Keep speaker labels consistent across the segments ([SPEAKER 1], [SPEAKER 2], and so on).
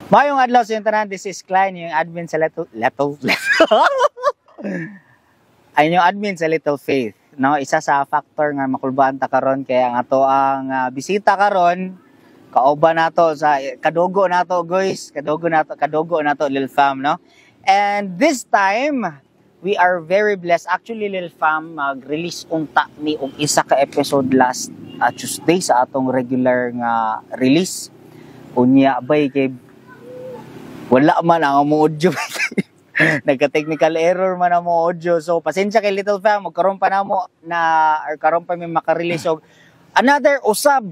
[SPEAKER 1] Maayong adlaw sa inyong tanan, this is Klein, yung admin sa Little, Little, Little. Ay, yung admin sa Little Faith. No, isa sa factor nga makulbaan ta karon kaya nga to ang bisita karon, kauban nato sa kadugo nato, guys, kadugo nato, Lil Fam, no? And this time we are very blessed. Actually, Lil Fam, mag-release unta mi og isa ka episode last Tuesday sa atong regular nga release. Unya bay kay wala man ang among audio. Nagka-technical error man ang among audio. So, pasensya kay, Little Fam. Magkaroon pa namo na, or karon pa mi makarelease og another usab,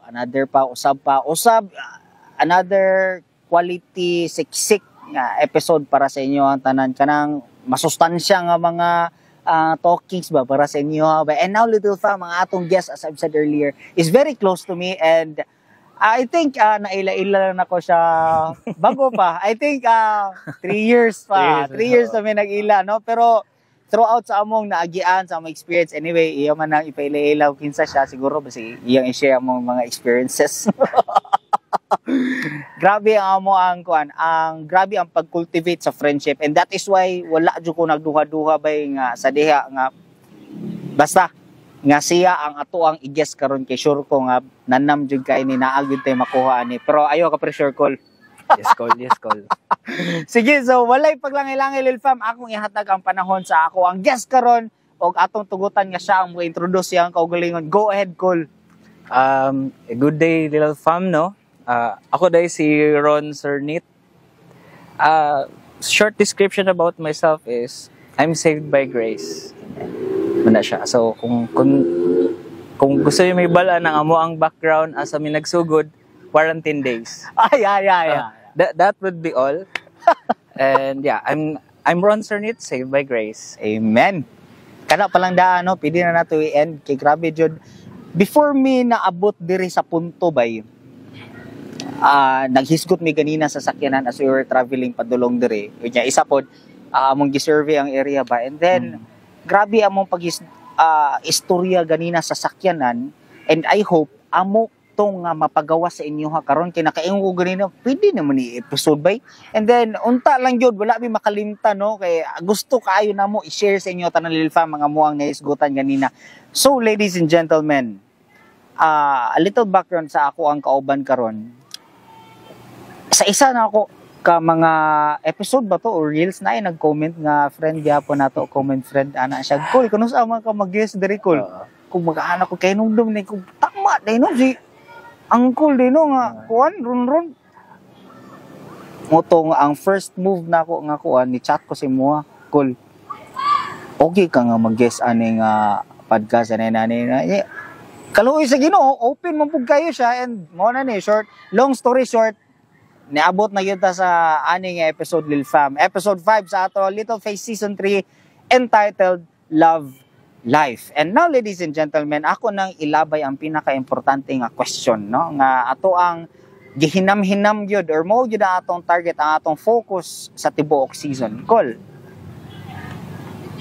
[SPEAKER 1] another pa, usab pa, usab, another quality siksik nga episode para sa inyo ang tanan, kanang masustansya nga mga talkings ba para sa inyo ha ba. And now, Little Fam, ang atong guest, as I've said earlier, is very close to me and I think naila-ila lang ako siya bago pa. I think 3 years pa.
[SPEAKER 2] 3 years,
[SPEAKER 1] 3 years kami nag-ila, no? Pero throughout sa among naagian, sa among experience, anyway, iya man nang ipaila-ila kung kinsa siya, siguro basta iyang i-share among mga experiences. Grabe ang amo ang kuan, ang grabe ang pag-cultivate sa friendship, and that is why wala jud ko nagduha-duha bay nga sa diha nga basta nga siya ang ato ang i-guest karon kay sure ko nga nanam jud kay ni naa gyud tay makuha ani. Pero ayo ka pressure, call.
[SPEAKER 2] Yes, call. Yes, call.
[SPEAKER 1] Sige, so walay paglangay-langay, Lil Fam, akong ihatag ang panahon sa ako ang guest karon og atong tugutan nga siya ang mo-introduce iyang kaugalingon. Go ahead, call.
[SPEAKER 2] A good day, Little Fam, no? Ako diay si Ron Sernit. Short description about myself is, I'm saved by grace. Mao na siya. So, kung gusto niyo mahibal-an ang amo ang background asa mi nagsugod, quarantine days.
[SPEAKER 1] Ay, ay, ay, ay.
[SPEAKER 2] That would be all. And yeah, I'm Ron Sernit, saved by grace.
[SPEAKER 1] Amen. Kana pa lang daan, no? Pwede na nato i-end. Kay grabe jud. Before me naabot diri sa punto bay, naghisgot mi ganina sa sakyanan as we were traveling padulong diri. Unya isa pod, among gisurvey ang area ba. And then, grabe among pag istorya ganina sa sakyanan, and I hope amo tong nga mapagawa sa inyo ha karon kay nakaingon ko ganina, pwede naman ni episode bay, and then unta lang gyud wala mi makalimtan, no, kay gusto kaayo namo i-share sa inyo tanan, Lil Fam, mga muang naisgutan ganina. So ladies and gentlemen, a little background sa ako ang kauban karon. Sa isa na ako ka mga episode ba to or reels na ay nag-comment nga friend gyapon nato, comment friend ana siya, "Cool, kuno sa man ka mag-guest diri, cool?"
[SPEAKER 2] Oo.
[SPEAKER 1] Kung mag-anak ko kay nung ni kung tama dai no si Uncle din no nga kuan ron ron motong ang first move nako nga kuan, ni chat ko si Mua, "Cool, okay ka nga mag-guest ani nga podcast ani ani na?" Eh, kaluoy sa Ginoo, open man pud kayo siya, and mo na ni short, long story short, niabot na gyud ta sa ani nga episode, Lil Fam, episode 5 sa ato Little Faith season 3, entitled Love Life. And now, ladies and gentlemen, ako nang ilabay ang pinaka-importante nga question, no, nga ato ang gihinam-hinam gyud or mo gyud ang atong target, ang atong focus sa tibuok season. Col,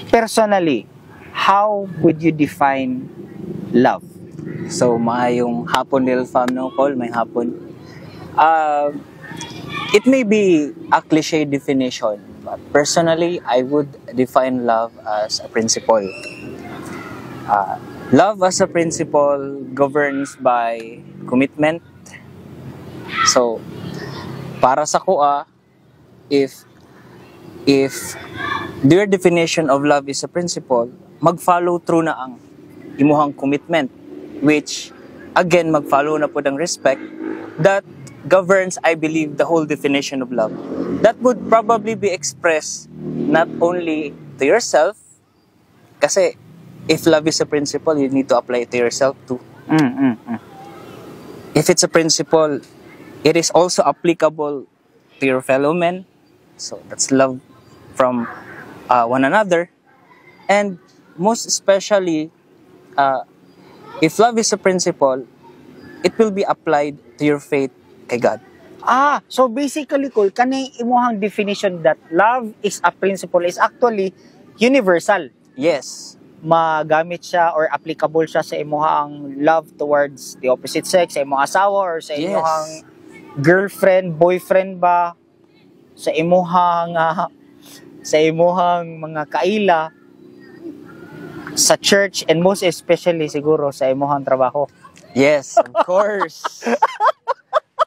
[SPEAKER 1] personally, how would you define love?
[SPEAKER 2] So, maayong hapon, Little Fam, no, Call, maayong hapon. It may be a cliche definition, but personally, I would define love as a principle. Love as a principle governs by commitment. So, para sa akoa, if their definition of love is a principle, mag-follow through na ang imuhang commitment, which again mag-follow na pod ang respect that governs, I believe, the whole definition of love. That would probably be expressed not only to yourself, kasi if love is a principle, you need to apply it to yourself too. If it's a principle, it is also applicable to your fellow men. So that's love from one another. And most especially, if love is a principle, it will be applied to your faith kay God.
[SPEAKER 1] Ah, so basically, Col, kaning imuhang definition that love is a principle is actually universal.
[SPEAKER 2] Yes.
[SPEAKER 1] Magamit siya or applicable siya sa imuhang love towards the opposite sex, sa imong asawa or sa imuhang Girlfriend, boyfriend ba, sa imuhang mga kaila sa church, and most especially siguro sa imuhang trabaho.
[SPEAKER 2] Yes, of course.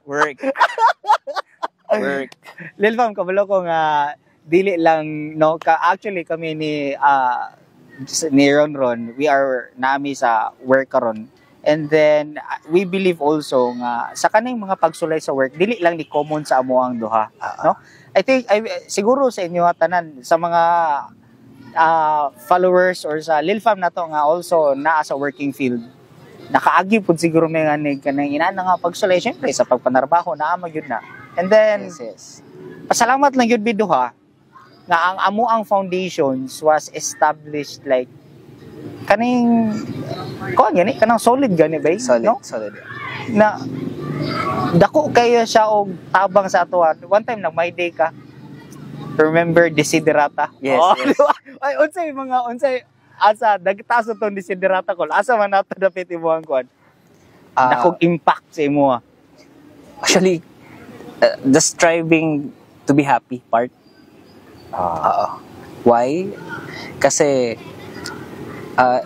[SPEAKER 2] Work. Work.
[SPEAKER 1] Lil Fam, kabalo ko nga dili lang, no, ka actually kami ni Ron Ron, we are nami sa work karon. And then we believe also nga sa kaning mga pagsulay sa work, dili lang ni common sa amoang duha, no? I think I, siguro sa inyo tanan, sa mga followers or sa Lil Fam nato nga also naa sa working field, nakaagi pud siguro may nga ni kanang inana nga pagsulay. Syempre sa pagpanarbaho naa man gyud na. And then
[SPEAKER 2] Yes.
[SPEAKER 1] pasalamat lang gyud biduha nga ang amo ang foundations was established like kaning kuan gani, kanang solid gani ba?
[SPEAKER 2] Solid,
[SPEAKER 1] No?
[SPEAKER 2] solid.
[SPEAKER 1] Na dako kayo siya og tabang sa atoa. One time nag my day ka, remember Desiderata?
[SPEAKER 2] Yes,
[SPEAKER 1] Oh,
[SPEAKER 2] yes.
[SPEAKER 1] di ba? Ay, unsay mga unsay asa nagtaas na tong Desiderata ko, asa man nato dapit imo ang kuan, dakong impact sa imo?
[SPEAKER 2] Actually, the striving to be happy part. Oo. Why? Kasi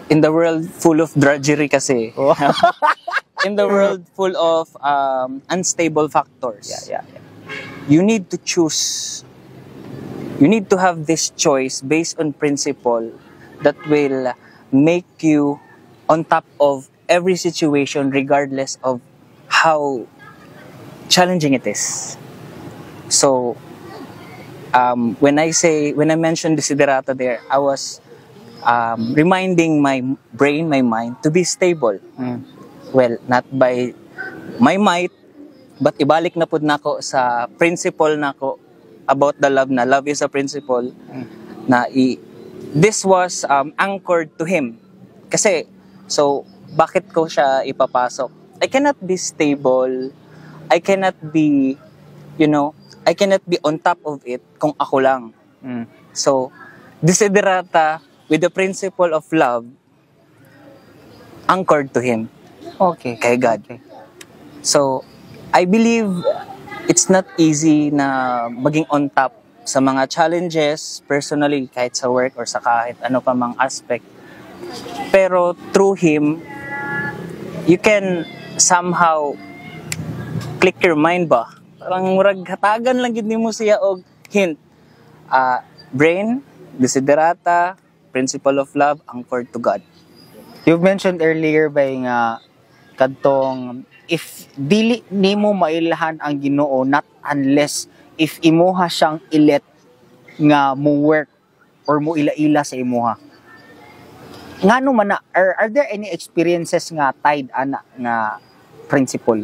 [SPEAKER 2] in the world full of drudgery kasi, in the world full of unstable factors, you need to choose. You need to have this choice based on principle that will make you on top of every situation regardless of how challenging it is. So, when I mentioned Desiderata there, I was reminding my brain, my mind, to be stable. Well, not by my might, but ibalik na pud nako sa principle nako about the love, na love is a principle, na this was anchored to him. Kasi, so, bakit ko siya ipapasok? I cannot be stable. I cannot be on top of it kung ako lang. So, Desiderata with the principle of love anchored to him, kay God. So, I believe it's not easy na maging on top sa mga challenges personally, kahit sa work or sa kahit ano pa mang aspect. Pero through him, you can somehow click your mind ba? Parang murag hatagan lang gid nimo siya og hint. Brain, Desiderata, principle of love, anchored to God.
[SPEAKER 1] You've mentioned earlier ba nga kadtong if dili nimo mailhan ang Ginoo, not unless if imuha siyang i-let nga mo work or mo ila-ila sa imuha. Ngano man na, are there any experiences nga tied ana nga principle?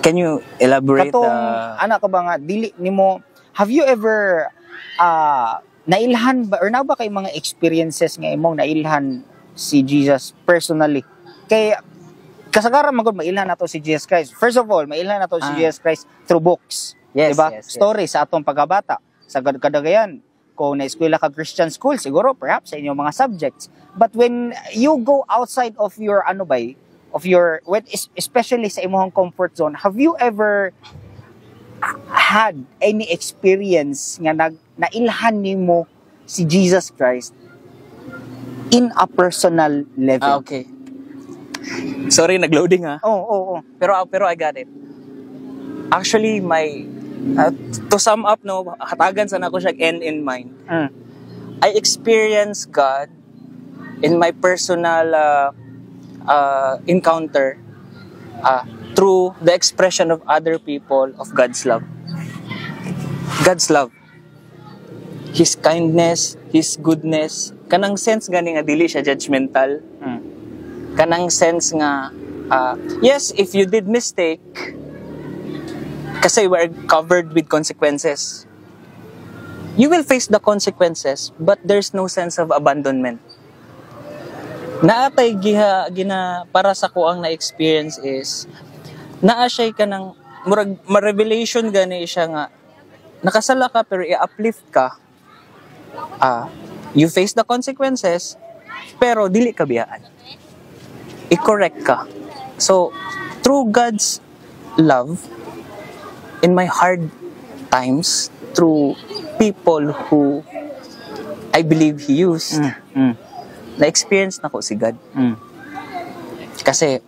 [SPEAKER 2] Can you elaborate?
[SPEAKER 1] Katong ana ka ba nga dili nimo, have you ever nailhan ba or na ba kay mga experiences nga imong nailhan si Jesus personally? Kay kasagaran man gud mailhan nato si Jesus Christ. First of all, mailhan nato si Jesus Christ through books, diba?
[SPEAKER 2] Yes.
[SPEAKER 1] Story sa atong pagkabata. Sa kadagayan, kung na-eskwela ka Christian school, siguro perhaps sa inyong mga subjects. But when you go outside of your ano ba, of your when especially sa imong comfort zone, have you ever had any experience nga nag nailhan nimo si Jesus Christ in a personal level?
[SPEAKER 2] Ah, okay. Sorry, nag-loading ha.
[SPEAKER 1] Oo.
[SPEAKER 2] Pero I got it. Actually, my to sum up, no, hatagan sana ko siya end in mind. I experience God in my personal encounter through the expression of other people of God's love. God's love. His kindness, His goodness, kanang sense gani nga dili siya judgmental. Kanang sense nga yes, if you did mistake, kasi we're covered with consequences. You will face the consequences, but there's no sense of abandonment. Naatay giha gina para sa ko ang na-experience is naa siya kanang murag ma-revelation gani siya nga nakasala ka pero i-uplift ka. You face the consequences pero dili ka biyaan. I-correct ka. So, Through God's love, in my hard times, through people who I believe He used, na-experience nako si God. Kasi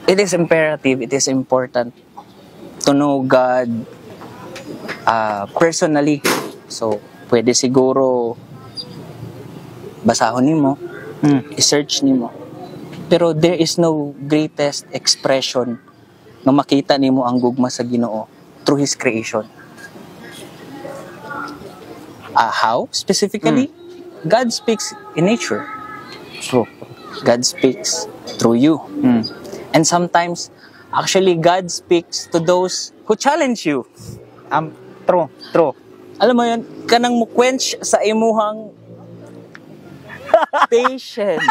[SPEAKER 2] it is imperative, it is important to know God personally. So, pwede siguro basahon nimo, i-search nimo. Pero there is no greatest expression nga makita nimo ang gugma sa Ginoo through His creation. How? Specifically, God speaks in nature.
[SPEAKER 1] True.
[SPEAKER 2] God speaks through you. And sometimes, actually, God speaks to those who challenge you.
[SPEAKER 1] True, true.
[SPEAKER 2] Alam mo yun, kanang mo quench sa imuhang patience.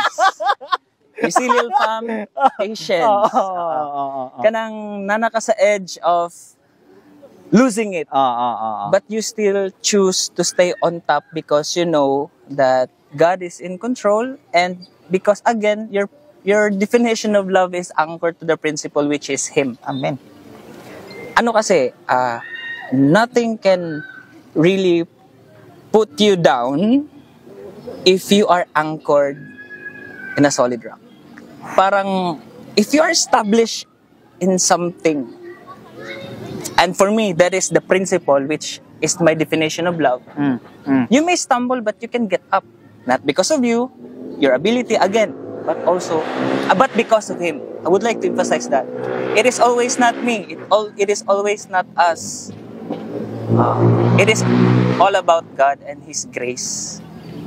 [SPEAKER 2] You see, Lil Pam? Patience.
[SPEAKER 1] Oo.
[SPEAKER 2] Kanang naa na ka sa edge of losing it.
[SPEAKER 1] Oo.
[SPEAKER 2] But you still choose to stay on top because you know that God is in control and because, again, your definition of love is anchored to the principle, which is Him.
[SPEAKER 1] Amen.
[SPEAKER 2] Ano kasi, nothing can really put you down if you are anchored in a solid rock. Parang, if you are established in something, and for me, that is the principle, which is my definition of love. You may stumble, but you can get up. Not because of you, your ability, again, but also, but because of Him. I would like to emphasize that. It is always not me. It is always not us. It is all about God and His grace.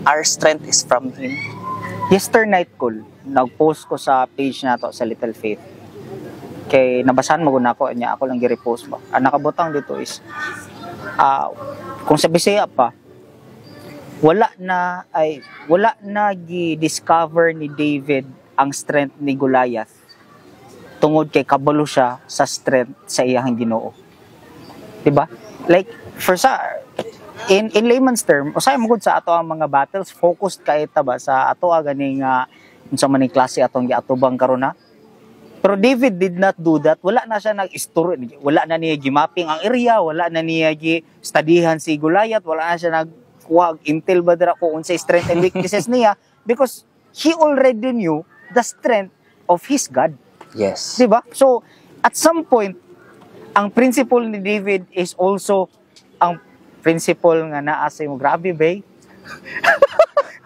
[SPEAKER 2] Our strength is from Him.
[SPEAKER 1] Yesternight ko, nag-post ko sa page nato sa Little Faith. Kay nabasahan mo nako niya, ako lang gi-repost ba. Ang nakabutang dito is kung sa Bisaya pa, wala na gi-discover ni David ang strength ni Goliath tungod kay kabalo siya sa strength sa iyang Ginoo. 'Di ba? Like for sa in layman's term, usahay mo gud sa ato ang mga battles, focused kay ta ba sa ato ganing unsa man ning klase atong giatubang karon na. Pero David did not do that. Wala na siya nag-istorya, wala na niya gimapping ang area, wala na niya gi-studyhan si Goliath, wala na siya nagkuha og intel ba dira kung unsay strength and weaknesses niya because he already knew the strength of his God.
[SPEAKER 2] Yes.
[SPEAKER 1] Di ba? So, at some point, ang principle ni David is also ang principle nga naa sa imo. Grabe, bay.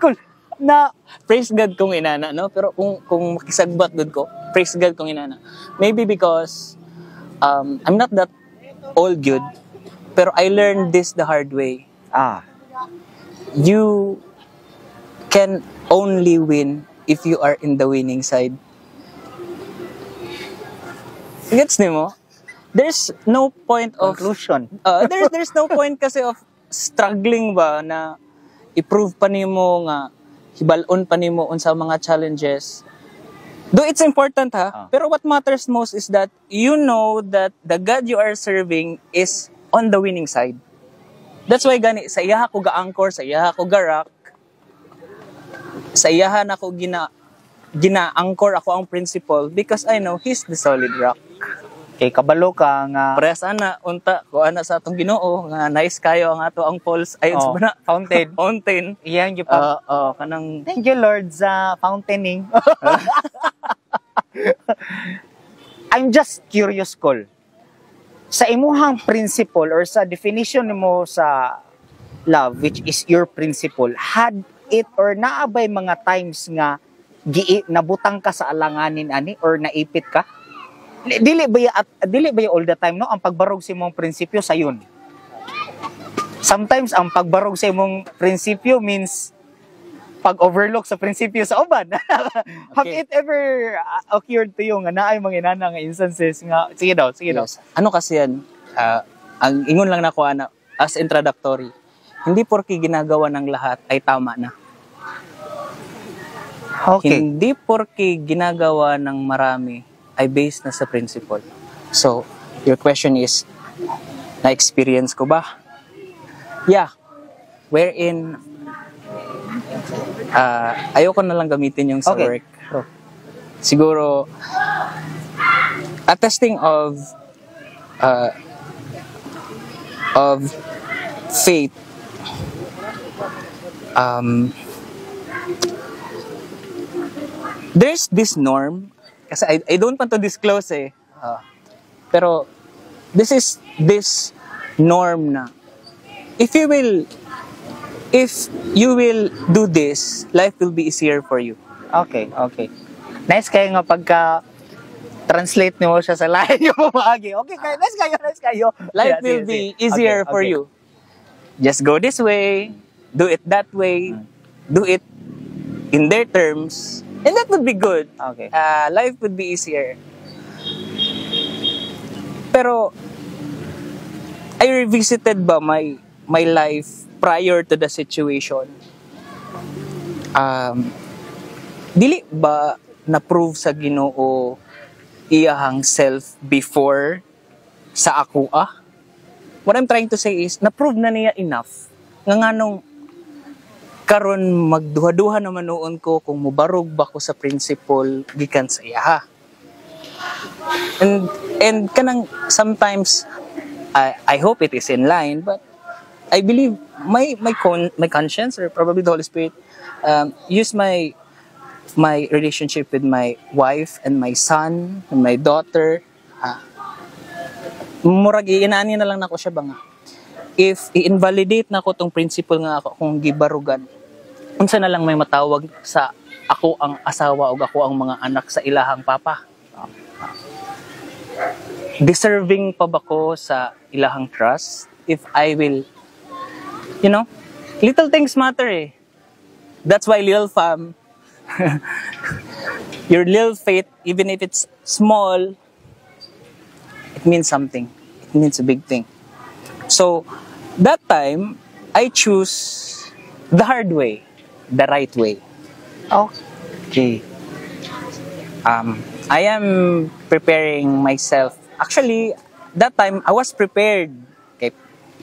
[SPEAKER 1] Cool. Na,
[SPEAKER 2] Praise God kung inana, no? Pero kung makisagbat gud ko, praise God kung inana. Maybe because I'm not that old good, pero I learned this the hard way. You can only win if you are in the winning side. Gets mo? There's no point of
[SPEAKER 1] Conclusion.
[SPEAKER 2] There's no point kasi of struggling ba na i-prove pa nimo nga hibalon pa nimo unsa mga challenges. Though it's important ha, pero what matters most is that you know that the God you are serving is on the winning side. That's why gani sa iyaha ko ga-anchor, sa iyaha ko ga-rock, sa iyaha na ko gina-anchor ako ang principle because I know He's the solid rock.
[SPEAKER 1] Kay kabalo ka nga
[SPEAKER 2] Parehas ana unta ko ana sa atong Ginoo nga nice kayo ang ato ang falls ayon sa
[SPEAKER 1] Oh,
[SPEAKER 2] bana
[SPEAKER 1] fountain.
[SPEAKER 2] Fountain.
[SPEAKER 1] Iyang gipa
[SPEAKER 2] Kanang
[SPEAKER 1] Thank you, Lord, sa fountaining. I'm just curious, Col. Sa imuhang principle or sa definition nimo sa love, which is your principle, had it or naa bay mga times nga nabutang ka sa alanganin ani or naipit ka? Dili ba ya all the time, no, ang pagbarog sa imong prinsipyo sayon? Sometimes ang pagbarog sa imong prinsipyo means pag-overlook sa prinsipyo sa uban. Have it ever occurred to you nga naay mga inana nga instances nga sige daw, sige daw?
[SPEAKER 2] Yes. Ano kasi yan, ang ingon lang nako ana as introductory, hindi porke ginagawa ng lahat ay tama na. Hindi porke ginagawa ng marami ay based na sa principle. So, your question is, na-experience ko ba? Yeah. Wherein, ayoko na lang gamitin yung sa work.
[SPEAKER 1] True.
[SPEAKER 2] Siguro, A testing of faith, there's this norm kasi I don't want to disclose eh. Pero this is this norm na if you will do this, life will be easier for you.
[SPEAKER 1] Okay. Nice kayo nga pagka translate nimo siya sa lain yung pamaagi. Okay kayo, nice kayo, nice kayo.
[SPEAKER 2] Life
[SPEAKER 1] Yeah,
[SPEAKER 2] will
[SPEAKER 1] sige,
[SPEAKER 2] be
[SPEAKER 1] sige.
[SPEAKER 2] Easier for you. Just go this way, do it that way, do it in their terms, and that would be good. Life would be easier. Pero I revisited ba my life prior to the situation? Dili ba na-prove sa Ginoo iyahang self before sa ako ah? What I'm trying to say is, na-prove na niya enough. Nga nganong karon magduha-duha naman noon ko kung mubarog ba ko sa principle gikan sa iyaha. And kanang sometimes I hope it is in line, but I believe my conscience or probably the Holy Spirit use my relationship with my wife and my son and my daughter. Murag iinani na lang nako siya ba nga if i-invalidate na ko tong principle nga ako kung gibarugan, unsa na lang may matawag sa ako ang asawa ug ako ang mga anak sa ilahang papa? Deserving pa ba ko sa ilahang trust if I will, little things matter eh. That's why, little fam, your little faith, even if it's small, it means something. It means a big thing. So, that time, I choose the hard way, the right way. I am preparing myself. Actually, that time, I was prepared. Okay,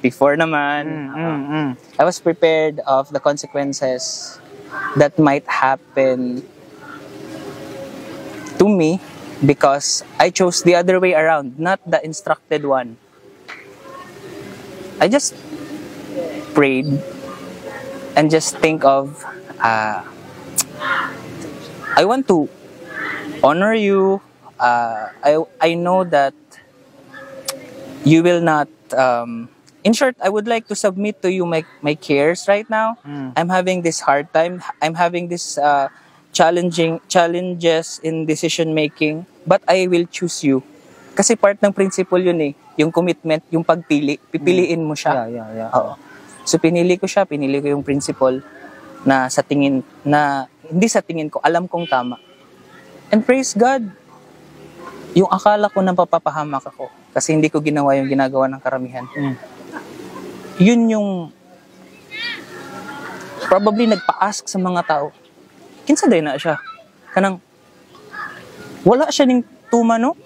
[SPEAKER 2] before naman, I was prepared of the consequences that might happen to me because I chose the other way around, not the instructed one. I just prayed and just think of, I want to honor you. I know that you will not. In short, I would like to submit to you my cares right now. I'm having this hard time. I'm having this challenging challenges in decision making, but I will choose you. Kasi part ng principle yun eh, yung commitment, yung pagpili. Pipiliin mo siya. Oo. So pinili ko siya, pinili ko yung principle na sa tingin na hindi sa tingin ko, alam kong tama. And praise God, yung akala ko na papapahamak ako kasi hindi ko ginawa yung ginagawa ng karamihan. Yun yung probably nagpa-ask sa mga tao. Kinsa diay na siya? Kanang wala siya ning tuma, no?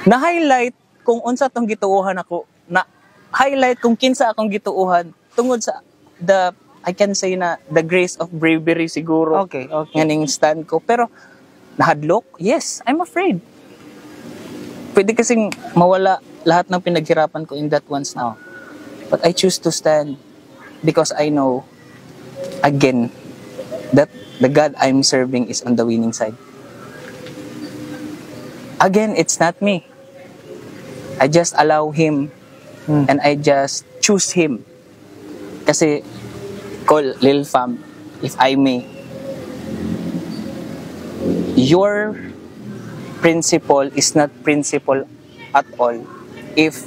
[SPEAKER 2] Na-highlight kung unsa tong gituohan ako, na highlight kung kinsa akong gituohan tungod sa the I can say na the grace of bravery siguro nga ning stand ko. Pero nahadlok? Yes, I'm afraid. Pwede kasing mawala lahat ng pinaghirapan ko in that once now. But I choose to stand because I know again that the God I'm serving is on the winning side. Again, it's not me. I just allow Him and I just choose Him. Kasi, call Lil Fam, if I may, your principle is not principle at all if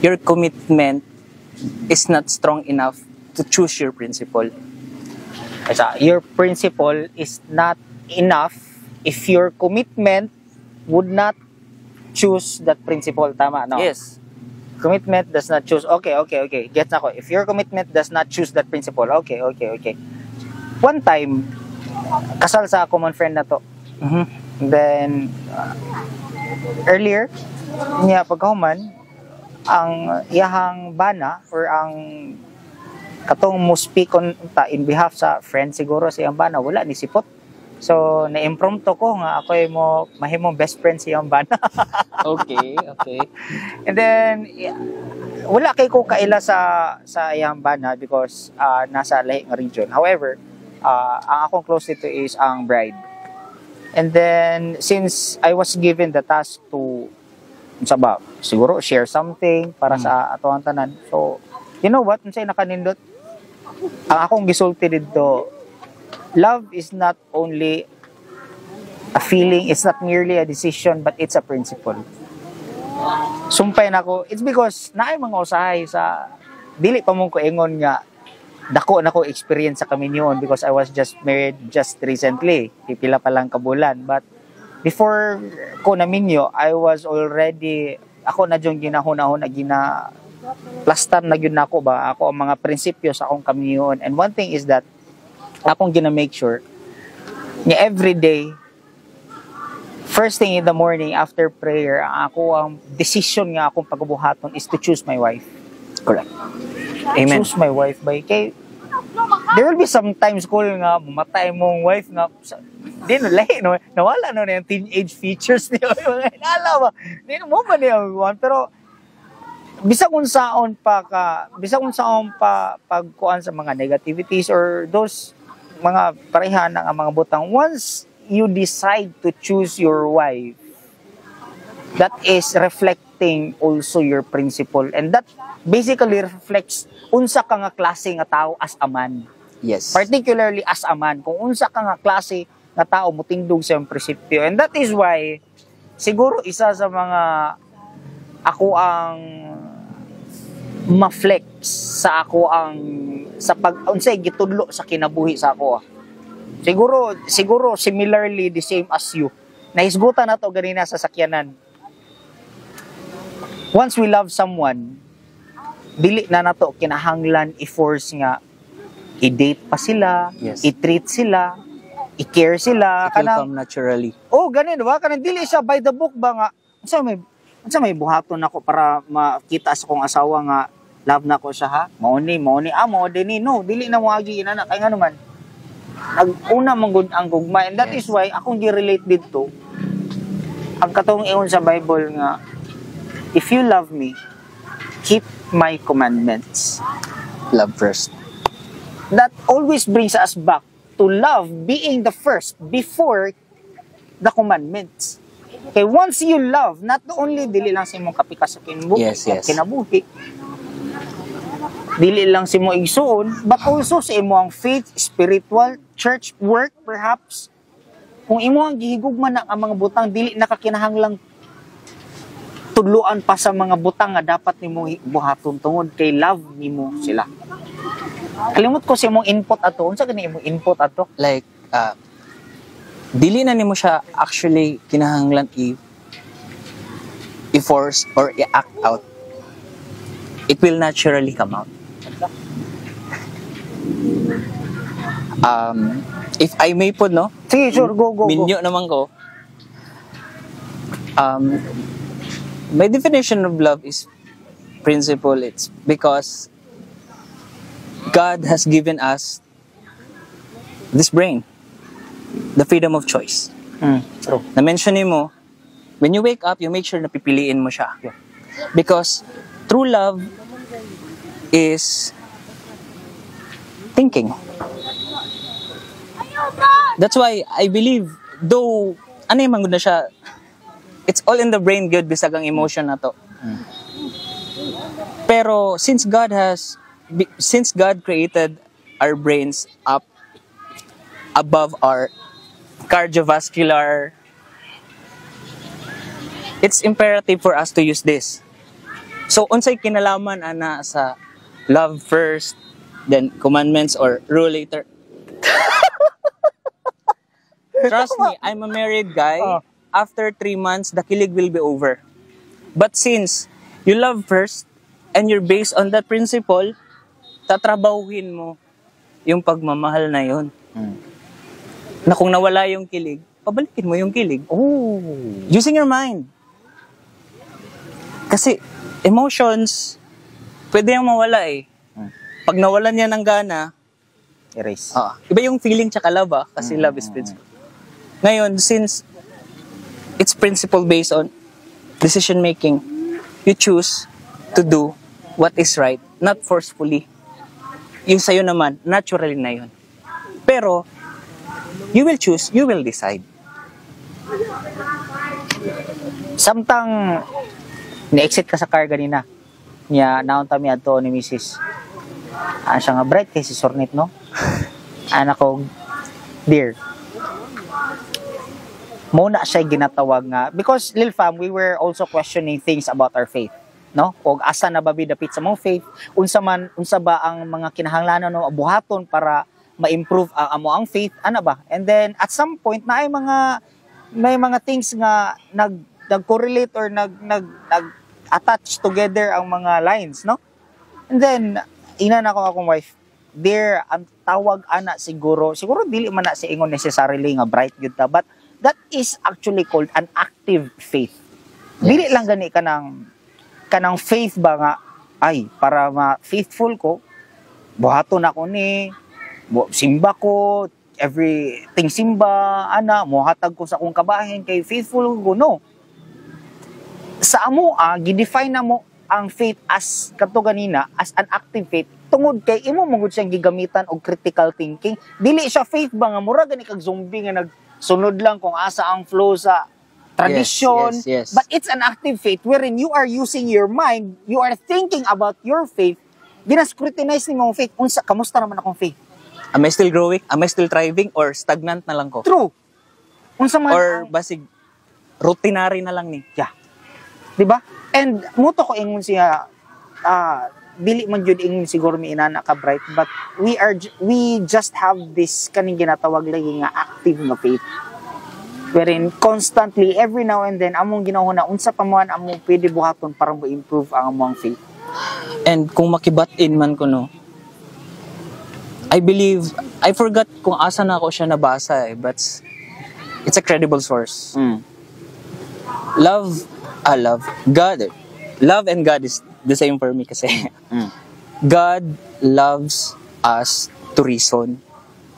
[SPEAKER 2] your commitment is not strong enough to choose your principle.
[SPEAKER 1] Kasi your principle is not enough if your commitment would not choose that principle. Tama, no?
[SPEAKER 2] Yes.
[SPEAKER 1] Commitment does not choose. Okay. Gets ako. If your commitment does not choose that principle, okay. One time, kasal sa common friend na to. Then, earlier, niya pagkahuman, ang iyahang bana or ang katong mo speak on ta in behalf sa friend siguro sa iyang bana, wala ni sipot. So, na-impromptu ko nga ako mo mahimong best friend sa iyang bana. And then, yeah, wala kay ko kaila sa iyang bana because nasa lahi nga region. However, ang akong close dito is ang bride. And then, since I was given the task to unsa ba, siguro share something para sa atoang tanan. So, you know what? Unsay nakanindot? Ang akong gisulti didto, love is not only a feeling, it's not merely a decision, but it's a principle. Sumpay na ko. It's because naay mga usahay sa dili pa mong koingon nga dako na ko experience sa kaminyoon because I was just married just recently. Pipila pa lang kabulan. But before ko naminyo, I was already, ako na yung ginahuna-huna, gina plastar na gyud nako ba ako ang mga prinsipyo sa akong kaminyoon. And one thing is that akong gina make sure nga every day, first thing in the morning after prayer, ang ako ang decision nga akong pagbuhaton is to choose my wife.
[SPEAKER 2] Correct. Amen.
[SPEAKER 1] Choose my wife by kay there will be some times cool nga mamatay mong wife nga di no lahi no, nawala no na yung teenage features niyo, mga inala ba, di no mo ba niya one, pero bisag unsaon pa ka, bisag unsaon pa pagkuan sa mga negativities or those mga parehan ng mga butang, once you decide to choose your wife, that is reflecting also your principle and that basically reflects unsa ka nga klase nga tao as a man, particularly as a man, kung unsa ka nga klase nga tao mutindog sa iyong prinsipyo. And that is why siguro isa sa mga ako ang ma-flex sa ako ang sa pag unsay gitudlo sa kinabuhi sa ako. Siguro similarly the same as you. Nahisgutan na to ganina sa sakyanan. Once we love someone, dili na nato kinahanglan i-force nga i-date pa sila, i-treat sila, i-care sila.
[SPEAKER 2] It will come naturally.
[SPEAKER 1] Oh, ganin ba? Kanang dili siya by the book ba nga unsa may buhaton nako para makita sa akong asawa nga love na ko siya, ha? Mao ni, ah, mao din ni. No, dili na mo agi inana kay ngano man nag-una man gud ang gugma. And that is why akong gi-relate didto ang katong ingon sa Bible nga, "If you love me, keep my commandments."
[SPEAKER 2] Love first.
[SPEAKER 1] That always brings us back to love being the first before the commandments. Okay, once you love, not only dili lang sa imong kapikas sa kinabuhi, kinabuhi, dili lang sa imong igsuon, but also sa imong faith, spiritual, church work perhaps. Kung imo ang gihigugma na ang mga butang, dili na ka kinahanglang tudluan pa sa mga butang nga dapat nimo buhaton tungod kay love nimo sila. Kalimot ko sa imong input ato. Unsa gani imong input ato?
[SPEAKER 2] Like, dili na nimo siya actually kinahanglan i-force or i-act out. It will naturally come out. If I may po, no?
[SPEAKER 1] Sige, sure. Go, go, go.
[SPEAKER 2] Minyo naman ko. My definition of love is principle. It's because God has given us this brain, the freedom of choice.
[SPEAKER 1] True.
[SPEAKER 2] Na-mention mo, when you wake up, you make sure na pipiliin mo siya. Because true love is thinking. That's why I believe, though, ano yung na siya, it's all in the brain good bisag ang emotion na to. Pero since God created our brains up above our cardiovascular, it's imperative for us to use this. So, unsay kinalaman ana sa love first, then commandments or rule later? Trust me, I'm a married guy.
[SPEAKER 1] Oh.
[SPEAKER 2] After 3 months, the kilig will be over. But since you love first and you're based on that principle, tatrabahuhin mo yung pagmamahal na yun. Na kung nawala yung kilig, pabalikin mo yung kilig.
[SPEAKER 1] Oh.
[SPEAKER 2] Using your mind. Kasi emotions, pwede yung mawala eh. Pag nawalan niya ng gana,
[SPEAKER 1] Erase.
[SPEAKER 2] Iba yung feeling tsaka love ah, kasi love is principle. Ngayon, since it's principle based on decision making, you choose to do what is right, not forcefully. Yung sa'yo naman, naturally na yun. Pero, you will choose, you will decide.
[SPEAKER 1] Samtang ni-exit ka sa car ganina, niya naunta mi adto ni Mrs. Ah, siya nga, "Bright kay si Sornit, no?" Ana ko, "Dear, mao na siya ginatawag nga," because, Lil Fam, we were also questioning things about our faith, no? Og asa na ba dapit sa among faith, unsa man, unsa ba ang mga kinahanglanon, no, buhaton para ma-improve ang amo ang faith, ana ba? And then at some point na ay mga may mga things nga nag nag-correlate or nag nag nag attach together ang mga lines, no? And then ina na ko akong wife, "Dear, ang tawag ana siguro, siguro dili man na si ingon necessarily nga bright gyud ta, but that is actually called an active faith." Dili lang gani kanang faith ba nga ay para ma faithful ko, buhaton ako ni simba ko everything, simba ana, mohatag ko sa akong kabahin kay faithful ko, no? Sa amo gi-define na mo ang faith as kato ganina, as an active faith, tungod kay imo mo gud siyang gigamitan og critical thinking. Dili siya faith ba nga mura gani kag zombie nga nagsunod lang kung asa ang flow sa tradition. But it's an active faith wherein you are using your mind, you are thinking about your faith, gina-scrutinize nimo ang faith, unsa, kamusta naman akong faith?
[SPEAKER 2] Am I still growing? Am I still thriving? Or stagnant na lang ko?
[SPEAKER 1] True, unsa man
[SPEAKER 2] Or basig, routinary na lang ni.
[SPEAKER 1] Yeah. 'Di ba? And muto ko ingon siya, dili man jud ingon siguro mi inana ka bright, but we just have this kaning ginatawag lagi nga active nga faith, wherein constantly, every now and then, among ginahuna unsa pa man among pwede buhaton para mo-improve ang among faith.
[SPEAKER 2] And kung makibat-in man ko, no, I believe, I forgot kung asa na ako siya nabasa eh, but it's a credible source. Love, love, God, love and God is the same for me kasi God loves us to reason.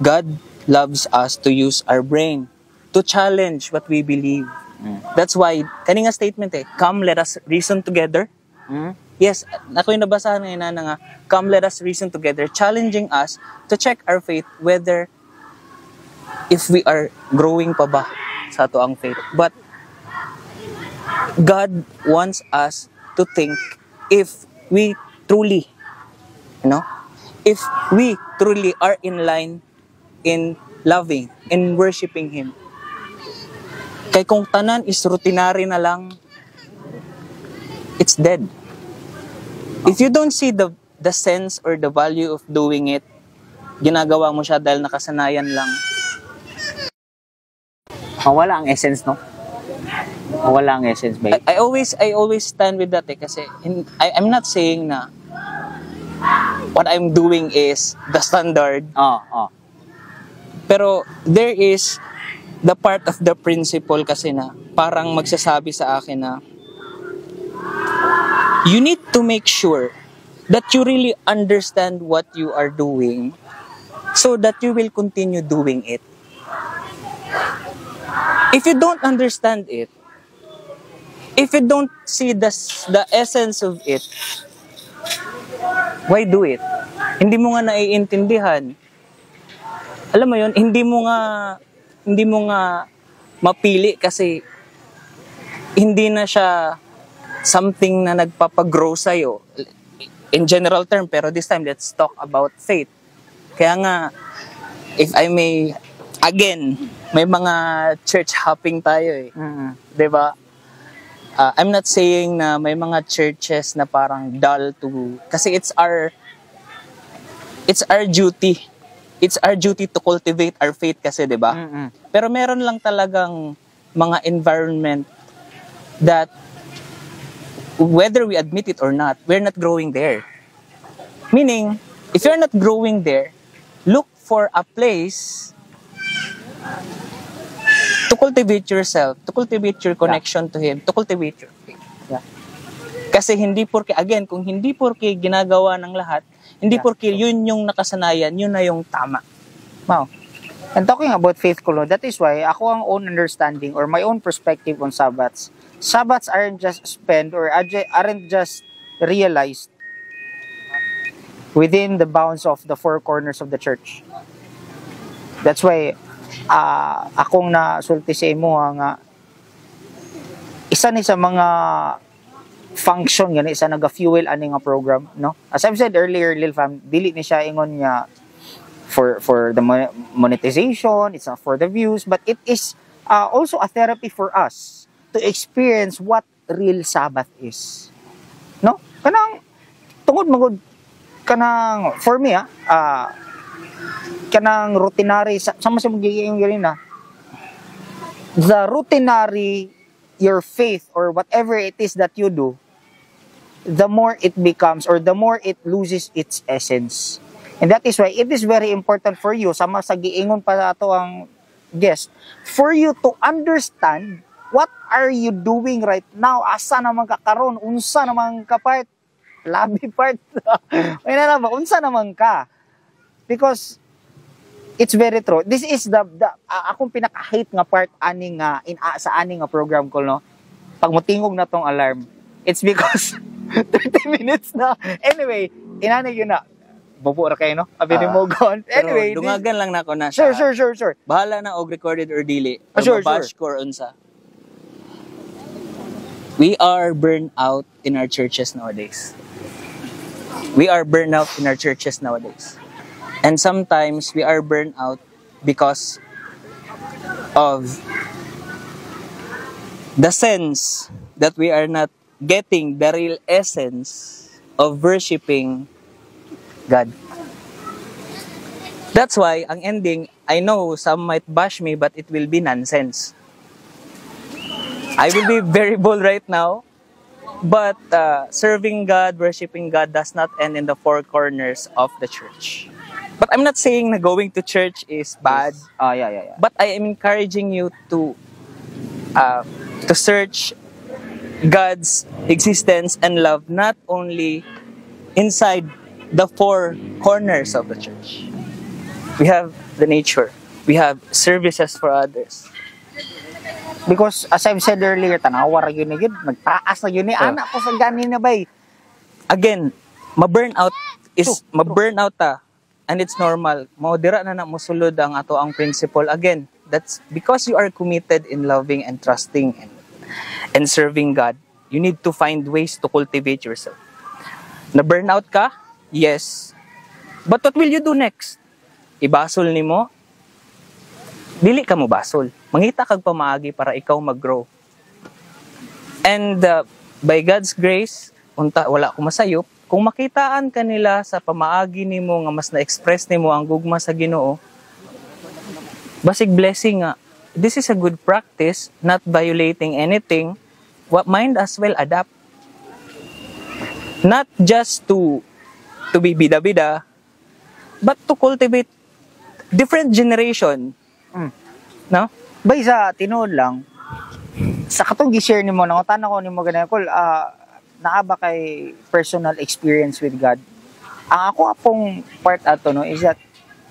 [SPEAKER 2] God loves us to use our brain to challenge what we believe. That's why, kani nga statement eh, "Come, let us reason together." Yes, ako yung nabasahan ngayon na nga, "Come, let us reason together," challenging us to check our faith whether if we are growing pa ba sa ato ang faith. But God wants us to think if we truly, if we truly are in line in loving, in worshiping Him. Kay kung tanan is routinary na lang, it's dead. If you don't see the sense or the value of doing it, ginagawa mo siya dahil nakasanayan lang.
[SPEAKER 1] Mawala ang essence, no? Mawala ang essence, babe.
[SPEAKER 2] I always stand with that eh kasi I'm not saying na what I'm doing is the standard,
[SPEAKER 1] Oh.
[SPEAKER 2] pero there is the part of the principle kasi na parang magsasabi sa akin na you need to make sure that you really understand what you are doing so that you will continue doing it. If you don't understand it, if you don't see the essence of it, why do it? Hindi mo nga naiintindihan. Alam mo yun, hindi mo nga mapili kasi hindi na siya something na nagpapagrow sa'yo in general term, pero this time let's talk about faith. Kaya nga, if I may, again, may mga church hopping tayo eh. 'Di ba? I'm not saying na may mga churches na parang dull to, kasi it's our duty. It's our duty to cultivate our faith kasi, 'di ba? Pero meron lang talagang mga environment that whether we admit it or not, we're not growing there. Meaning, if you're not growing there, look for a place to cultivate yourself, to cultivate your connection to Him, to cultivate your faith. Kasi hindi porke, again, kung hindi porke ginagawa ng lahat, hindi porke yun yung nakasanayan, yun na yung tama.
[SPEAKER 1] Wow. And talking about faith, Kulo, that is why ako ang own understanding or my own perspective on Sabbaths. Sabbaths aren't just spent or aren't just realized within the bounds of the four corners of the church. That's why akong nasulti sa imo nga isa ni sa mga function gani sa naga-fuel ani nga program, no? As I've said earlier, Lil Fam, dili ni siya ingon nga for the monetization, it's not for the views, but it is also a therapy for us to experience what real Sabbath is. No? Kanang tungod magud kanang for me kanang routinary sa sama sa magiging ganina, the routinary your faith or whatever it is that you do, the more it becomes or the more it loses its essence. And that is why it is very important for you, sama sa giingon pa ato ang guest, for you to understand what are you doing right now, asa naman ka karon, unsa naman ka part, labi part. May na ba, unsa naman ka? Because it's very true. This is the akong pinaka-hate nga part ani nga in sa ani nga program ko, no. Pag motingog na tong alarm, it's because 30 minutes na. Anyway, inani yun na. Bobo ra kayo, no? Abi ni mo gone.
[SPEAKER 2] Pero
[SPEAKER 1] Anyway,
[SPEAKER 2] dungagan lang nako na siya.
[SPEAKER 1] Sure.
[SPEAKER 2] Bahala na og recorded or dili.
[SPEAKER 1] Ah,
[SPEAKER 2] Or mabash ko or unsa. We are burned out in our churches nowadays. We are burned out in our churches nowadays. And sometimes we are burned out because of the sense that we are not getting the real essence of worshiping God. That's why, ang ending, I know some might bash me, but it will be nonsense. I will be very bold right now, but serving God, worshiping God does not end in the four corners of the church. But I'm not saying na going to church is bad, but I am encouraging you to search God's existence and love not only inside the four corners of the church. We have the nature. We have services for others.
[SPEAKER 1] Because as I've said earlier, tanawa ra yun na yun. Nagtaas na yun ni.
[SPEAKER 2] Oh.
[SPEAKER 1] Anak ko sa gani na bay.
[SPEAKER 2] Again, ma-burn out is
[SPEAKER 1] True,
[SPEAKER 2] ma-burn out ta and it's normal. Mao dira na na mosulod ang ato ang principle again. That's because you are committed in loving and trusting and serving God. You need to find ways to cultivate yourself. Na burn out ka? Yes. But what will you do next? Ibasol nimo? Dili ka mo basol. Mangita kag pamaagi para ikaw mag-grow. And by God's grace, unta wala ko masayop, kung makitaan ka nila sa pamaagi nimo nga mas na-express nimo ang gugma sa Ginoo, basig blessing nga this is a good practice, not violating anything. What mind as well adapt. Not just to be bida-bida, but to cultivate different generation. No?
[SPEAKER 1] Bay sa tinuod lang, sa katong gi-share nimo, nangutan ako nimo ganun, Kol, naa ba kay personal experience with God? Ang ako apong part ato, no, is that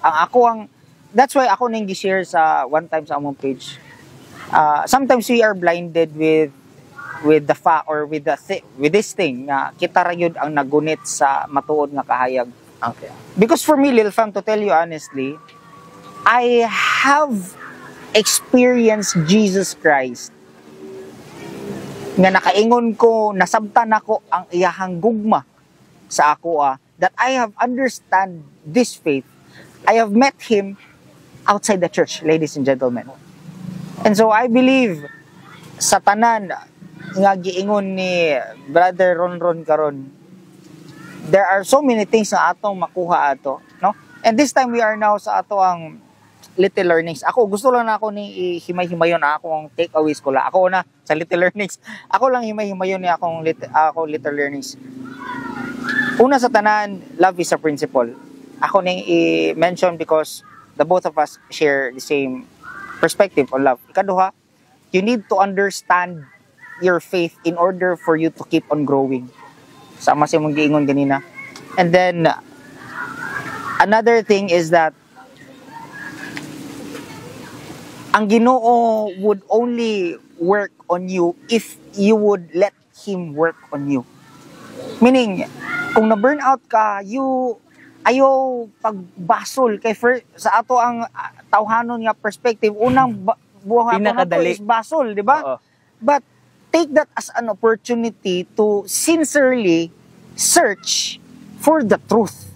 [SPEAKER 1] ang ako ang that's why ako ning gi-share sa one time sa among page. Sometimes we are blinded with the fa or with this thing nga kita ra yun ang nagunit sa matuod nga kahayag. Because for me, Lil Fam, to tell you honestly, I have experienced Jesus Christ nga nakaingon ko, nasabtan nako ang iyahang gugma sa ako that I have understand this faith. I have met him outside the church, ladies and gentlemen. And so I believe sa tanan nga giingon ni Brother Ronron karon, there are so many things na atong makuha ato, no? And this time we are now sa ato ang little learnings. Ako gusto lang na ako ni himay-himayon na akong takeaways ko lang. Ako na sa little learnings. Ako lang himay-himayon ni akong little learnings. Una sa tanan, love is a principle. Ako ning i-mention because the both of us share the same perspective on love. Ikaduha, you need to understand your faith in order for you to keep on growing. Sama sa imong giingon ganina. And then another thing is that Ang Ginoo would only work on you if you would let Him work on you. Meaning, kung na-burn out ka, you ayo pagbasol kay sa ato ang tawhanon nga perspective, unang buhaton nato
[SPEAKER 2] Pinakadali.
[SPEAKER 1] Is basol, di ba?
[SPEAKER 2] Oo.
[SPEAKER 1] But take that as an opportunity to sincerely search for the truth.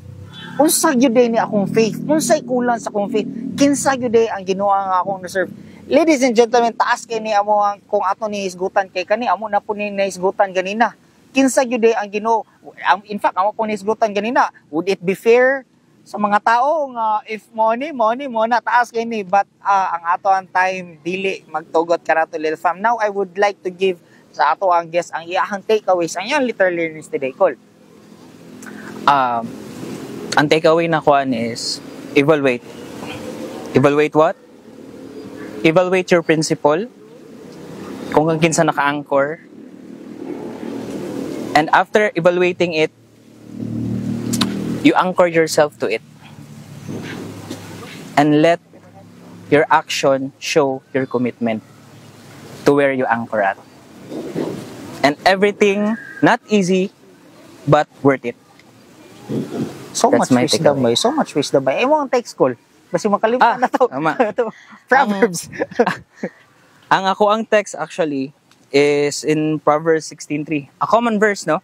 [SPEAKER 1] Unsa gyud ni akong faith? Unsay kulang sa akong faith? Kinsa gyud ang Ginoo nga akong na-serve? Ladies and gentlemen, taas kay ni amo ang kung ato ni hisgutan kay kani amo na po ni nahisgutan ganina. Kinsa gyud ang Ginoo? In fact, amo po ni hisgutan ganina. Would it be fair sa mga tao nga if mo ni mo na taas kay ni, but ang ato ang time dili magtugot kanato, Lil Fam. Now I would like to give sa ato ang guest ang iyahang takeaways, ang iyang little learnings today, Col.
[SPEAKER 2] Ang takeaway na kuan is evaluate. Evaluate what? Evaluate your principle. Kung ang kinsa naka-anchor. And after evaluating it, you anchor yourself to it. And let your action show your commitment to where you anchor at. And everything, not easy, but worth it.
[SPEAKER 1] So
[SPEAKER 2] That's
[SPEAKER 1] much
[SPEAKER 2] my
[SPEAKER 1] wisdom
[SPEAKER 2] takeaway.
[SPEAKER 1] Bay, so much wisdom bay. Imo ang text, Col. Basi makalimutan
[SPEAKER 2] Ah,
[SPEAKER 1] na to.
[SPEAKER 2] Tama.
[SPEAKER 1] To. Proverbs.
[SPEAKER 2] Ang ako ang text actually is in Proverbs 16:3. A common verse, no?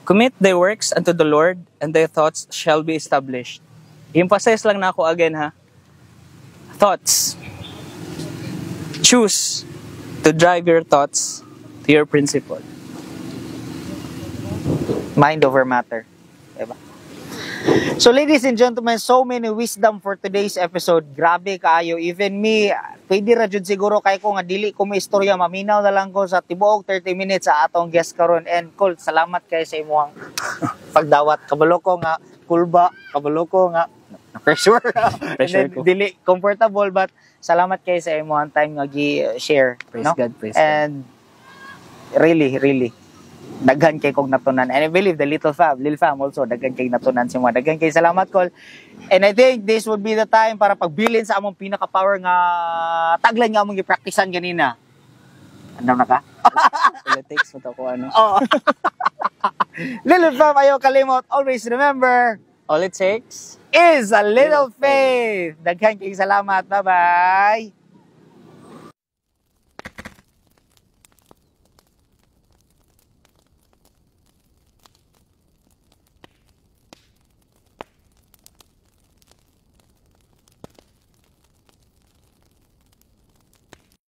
[SPEAKER 2] "Commit thy works unto the Lord, and thy thoughts shall be established." I-emphasize lang na ako again, ha. Thoughts. Choose to drive your thoughts to your principle.
[SPEAKER 1] Mind over matter. Diba? So ladies and gentlemen, so many wisdom for today's episode. Grabe kaayo. Even me, pwede ra jud siguro kay ko nga dili ko may istorya, maminaw na lang ko sa tibuok 30 minutes sa atong guest karon. And Col, salamat kay sa imong pagdawat. Kabalo ko nga kulba, kabalo ko nga na pressure.
[SPEAKER 2] Pressure
[SPEAKER 1] And then,
[SPEAKER 2] ko.
[SPEAKER 1] dili comfortable, but salamat kay sa imong time nga gi-share,
[SPEAKER 2] Praise
[SPEAKER 1] no?
[SPEAKER 2] God, praise God.
[SPEAKER 1] And really, really, daghan kay kong natunan. And I believe the little fam, Lil Fam also, daghan kay natunan si mo. Daghan kay salamat, Col. And I think this would be the time para pagbilin sa among pinaka-power nga tagline nga among gipraktisan ganina. Andam na ka?
[SPEAKER 2] All it takes mo to ko ano.
[SPEAKER 1] Oo. Little Fam, ayaw kalimot. Always remember,
[SPEAKER 2] All it takes
[SPEAKER 1] is a little faith. Daghan kay salamat. Bye-bye.